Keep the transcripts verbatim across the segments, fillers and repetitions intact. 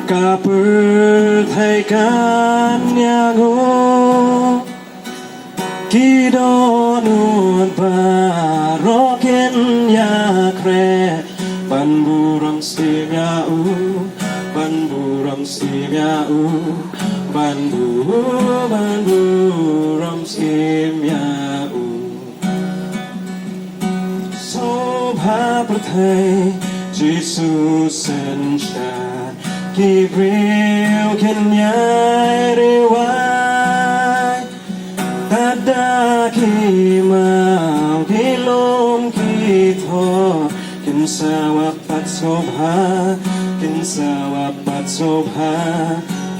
Ka pyrthei kan ïanguh, ki dohnud baroh kin ïakhreh, ban burom siem ïa u, ban burom siem ïa u, ban bu-, ban burom siem ïa u. Sngewbha pyrthei, Jisu synshar, ki briew kin ïai riewai. Tad da ki maw ki lum ki thor, kin sa wah pat sngewbha, kin sa wah pat sngewbha,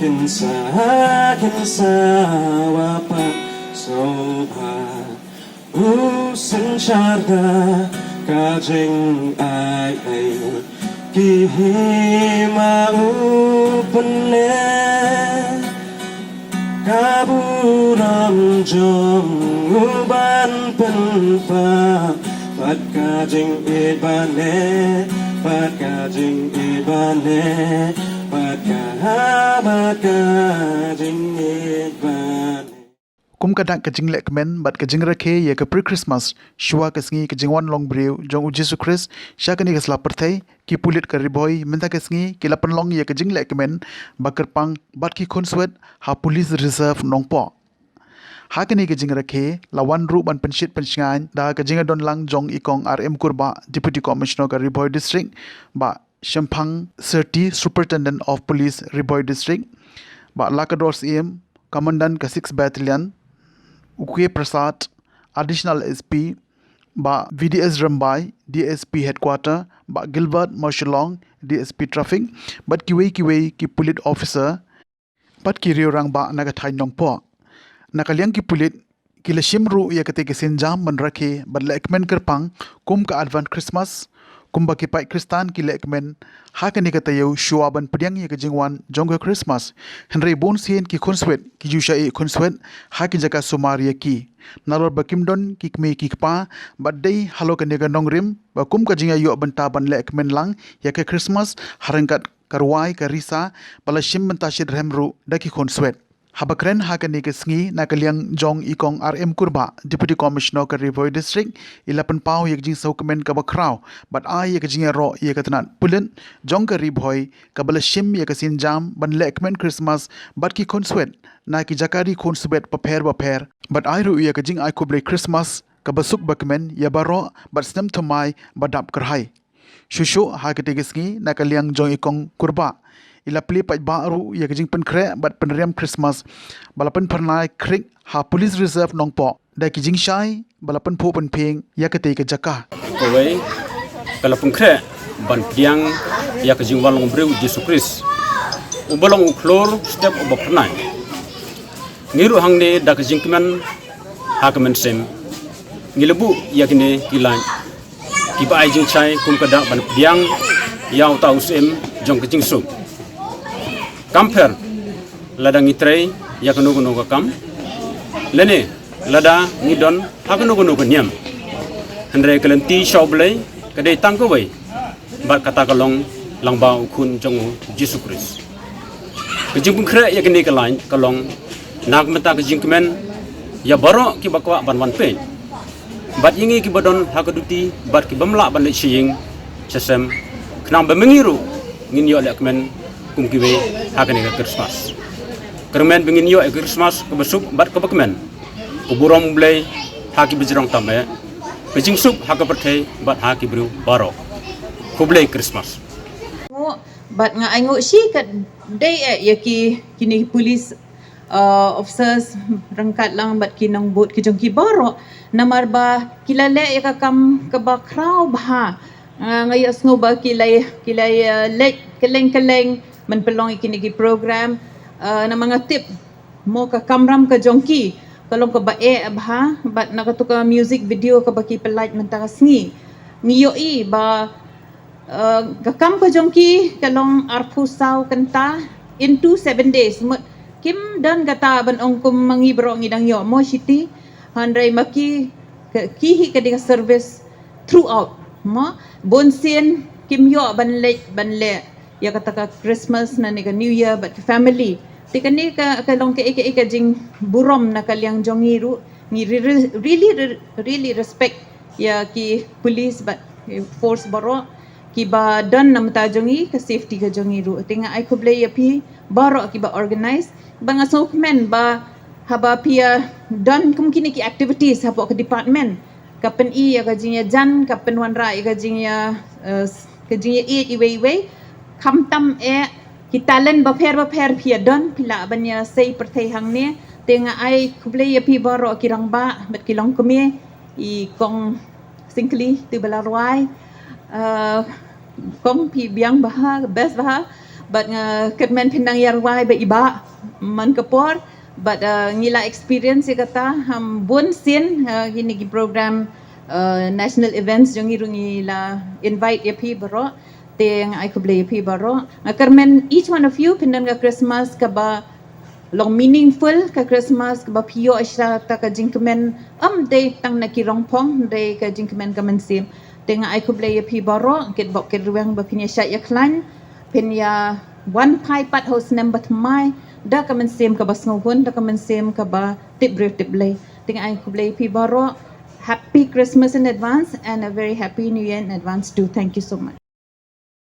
kin sa, kin sa wah pat sngewbha. U synshar da ka jingai ei, ki hima u pynleh, ka burom jong u ban pynpaw, bad ka jingïeit ba neh, bad ka jingïeit ba neh, bad ka, bad ka jingïeit ba neh. Kum ka dak ka jinglehkmen bad ka jingrakhe ïa ka pre-Christmas shuwa ka sngi ka jingwan long briew jong u Jisu Khrist sha kane ka sla pyrthei, ki pulit ka Ri Bhoi mynta ka sngi ki la pynlong ïa ka jinglehkmen ba kyrpang bad ki khunswet ha Police Reserve Nongpoh. Ha kane ka jingrakhe la wan ruh ban pynshit pynshngaiñ da ka jingdon lang jong i Kong R M Kurbah, Deputy Commissioner ka Ri Bhoi District, Bah Shemphang Syrti, Superintendent of Police, Ri Bhoi District, Bah Lakador Syiem, Commandant ka Six Battalion, u K Prasad, Additional S P, Bah V D S Rymbai, D S P Headquarter, Bah Gilbert Mawshylong, D S P Traffic, bad kiwei kiwei ki pulit officer, bad ki riew rangbah na ka thaiñ Nongpoh. Na ka liang ki pulit, ki la shim ruh ïa katei ka sienjam ban rakhe bad lehkmen kyrpang kum ka Advent Christmas, kumba ki paid Khristan ki lehkmen ha kane ka taïew shuwa ban pdiang ïa ka jingwan jong ka Christmas. Hynrei bun sien ki khunswet ki ju shah ïeh khunswet ha ki jaka sumar ïa ki, nalor ba kim don ki kmie ki kpa, bad dei halor kane ka nongrim ba kum ka jingïaïoh bynta ban lehkmen lang ïa ka Christmas ha ryngkat ka rwai ka risa, ba la shim bynta shitrhem ruh da ki khunswet. Haba kren ha kane ka sngi na ka liang jong i Kong R M Kurbah, Deputy Commissioner ka Ri Bhoi District, i la pynpaw ïa ka jingsngewkmen kaba khraw bad ai ïa ka jingïaroh ïa ka tnat pulit jong ka Ri Bhoi kaba la shim ïa ka sienjam ban lehkmen Christmas bad ki khunswet na ki jaka ri khunswet bapher bapher, bad ai ruh ïa ka jingai khublei Christmas kaba suk bakmen ïa baroh bad snem thymmai ba dap kyrhai. Shuh shuh ha katei ka sngi na ka liang jong i Kong Kurbah, i la plie paidbah ruh ïa ka jingpynkhreh bad pynriam Christmas ba la pynphyrnai khrik ha Police Reserve Nongpoh da ki jingshai ba la pynphuh pynphieng ïa katei ka jaka. Kawei ka la pynkhreh ban pdiang ïa ka jingwan long briew Jisu Khrist, uba long u khlur step uba phyrnai. Ngi ruh hangne da ka jingkmen ha ka mynsiem ngi la buh ïa kine ki lait kiba ai jingshai kum ka dak ban pdiang ïa uta u syiem jong ka jingsuk. Kam pher lada ngi trei ïa kano kano ka kam lane lada ngi don ha kano kano ka niam, hynrei ka lynti sha U Blei ka dei tang kawei, bad kata ka long lyngba u Khun jong u Jisu Khrist. Ka jingpynkhreh ïa kane ka lait ka long na ka bynta ka jingkmen ïa baroh kiba kwah ban wan peit, bad ïa ngi kiba don ha ka duty bad kibym lah ban leit sha ïing sha sem, khnang ba ma ngi ruh ngin ïoh lehkmen kum kiwei ha kane ka Christmas. Kyrmen ba ngin ïoh ïa ka Christmas kaba suk bad kaba kmen. Ka burom U Blei ha kiba jrong tam eh, ka jingsuk ha ka pyrthei bad ha ki briew baroh. Khublei Christmas. Nguh, bad nga ai nguh shi ka dei eh ïa ki, kine ki police, uh, officers ryngkat lang bad ki nongbud ki jong ki baroh, namar ba ki la leh ïa ka kam kaba khraw bha. Nga, nga ïohsngew ba ki la, ki la, uh, leit kylleng kylleng ban pynlong ïa kine ki program, uh, namar nga tip mo ka kamram ka jong ki ka long kaba eh bha, bad na kato ka music video kaba ki pynlait mynta ka sngi, ngi ïohi ba, uh, ka kam ka jong ki ka long arphew saw kynta into seven days. Mut kim don kata ban ong kum ma ngi baroh ngi dang ïoh mo shiti, hynrei ma ki, ki hi ka dei ka service throughout mo. Bun sien kim ïoh ban leit ban leh ïa kata ka Christmas ne ka New Year bad ka family. Te kane ka ka long kaei kaei ka jingburom na ka liang jong ngi ruh. Ngi re- re- really re- really respect ïa ki police bad ki force baroh kiba don na mynta jong ngi, ka safety ka jong ngi ruh. Te nga ai khublei ïa phi baroh kiba organize. Ba nga sngewkmen ba haba phi ïa don kum kine ki activities hapoh ka department, ka pyni ïa ka jingïajan, ka pynwanrah ïa ka jingïa uh, ka jingïaieit iwei iwei. Khamtam eh ki talent bapher bapher phi ïa don, phi lah ban ïa sei pyrthei hangne. Te nga ai khublei ïa phi baroh ki rangbah bad ki longkmie, i kong Syngkli tu ba la rwai. Uh, kong phi biang bha, best bha. Bad nga kyrmen phin nang ïa rwai ba i bah man ka por. Bad uh, ngi la experience ïa kata ha bun sien, uh, kine ki program, uh, national events jong ngi ruh ngi la invite ïa phi baroh. Te nga ai khublei ïa phi baroh. Nga kyrmen each one of you phin don ka Christmas kaba long meaningful, ka Christmas kaba phi ïoh sha ta ka jingkmen, ym dei tang na ki rongphong, dei ka jingkmen ka mynsiem. Te nga ai khublei ïa phi baroh, kit bok kit rweng ba phin ïa shah ïa khlaiñ, phin ïa wan phai pat ha u snem ba thymmai da ka mynsiem kaba sngewhun, da ka mynsiem kaba tip briew tip Blei. Te nga ai khublei ïa phi baroh. Happy Christmas in advance and a very happy New Year in advance too. Thank you so much.